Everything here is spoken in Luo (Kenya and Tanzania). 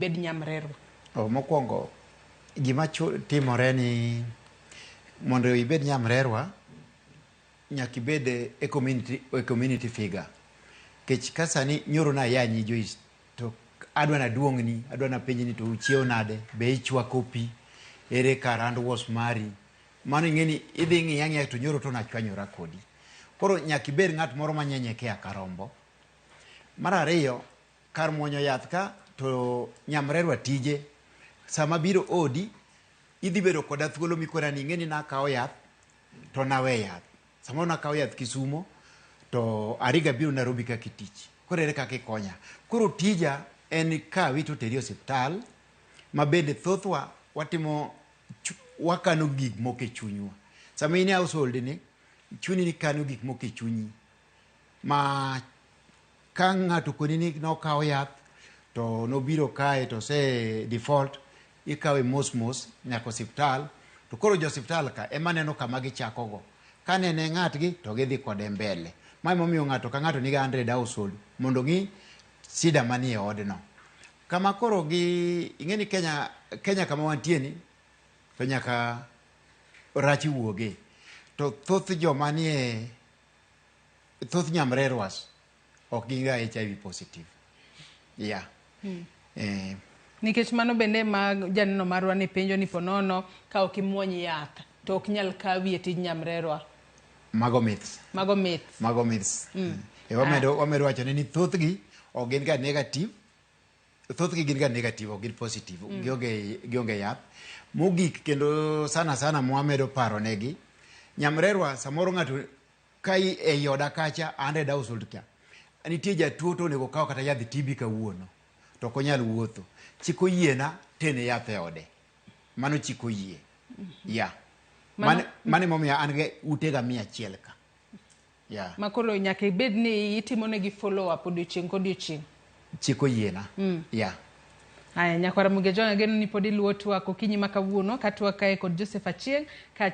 Ibed nyamrerwa. Oh, mokwongo gima timore ni mondo ibed nyamrerwa nyaka ibed e community figure. Kech ka sani nyoro nayanyi Joyce, to adwa naduong'ni, adwa napenji ni to uchiew nade, be ichwako pi, ere kar hand wash mari. Mano ing'e ni idhi ng'iya ang'iya to nyoro to nachwanyora kodi. Koro nyaka ibed ng'at moro manyenyekea ka rombo. Mar ariyo, kar muonyo yath ka to nyamrerwa tije sama biro odi idhi bedo koda thuolo mikona ni ing'e ni nakawo yath to nawe yath. Samoro nakawo yath Kisumo to ariga biro Nairobi kaka tich. Koro ere kaka ikonya? Koro tija en kawi to teri e osiptal ma bende thothwa watimo, wakano gik moko e chunywa. Sama in e household ni, chuni ni kano gik moko e chunyi ma ka ng'ato koni ni nokawo yath to nobiro kae to ose default, ikawe mos mos nyaka osiptal. To koro jo osiptal ka ema neno kama gichakogo ka nene ng'atgi to gidhi kode mbele. Ma emomiyo ng'ato ka ng'ato nigi 100 household mondo ng'i shida manie odno. Kama koro gi ing'e ni Kenya kama wantie ni to nyaka rach wuoge. To thoth joma nie thoth nyamrerwas ok gin ga HIV positive. Yeah. Nikech mano bende ma janeno marwa ni penjo ni ponono ka ok imuony yath to ok nyal kawi e tij nyamrerwa. Mago myths. Mago myths. Mago myths. E wamedo wacho ni thothgi ok gin ga negative. Thothgi gin ga negative, ok gin positive. Gionge yath. Mogik kendo sana sana mwamedo paro negi. Nyamrerwa samoro ng'ato ka ei oda kacha 100 household ka nitie jatuo to onego kaw kata yadh TB kawuono to ok onyal wuotho. Chik oyiena tene yath e ode. Mano chik oyie. Yeah. Mano emomiyo an gi utega 100 ka. Yeah. Ma koro nyaka ibed ni itimo negi follow up odiochieng' kodiochieng'. Chik oyiena. Yeah. Aya, nyakwara Mugejo, ageno ni pod iluwo twak okinyi ma kawuono ka twak kae kod Joseph Achieng' ka.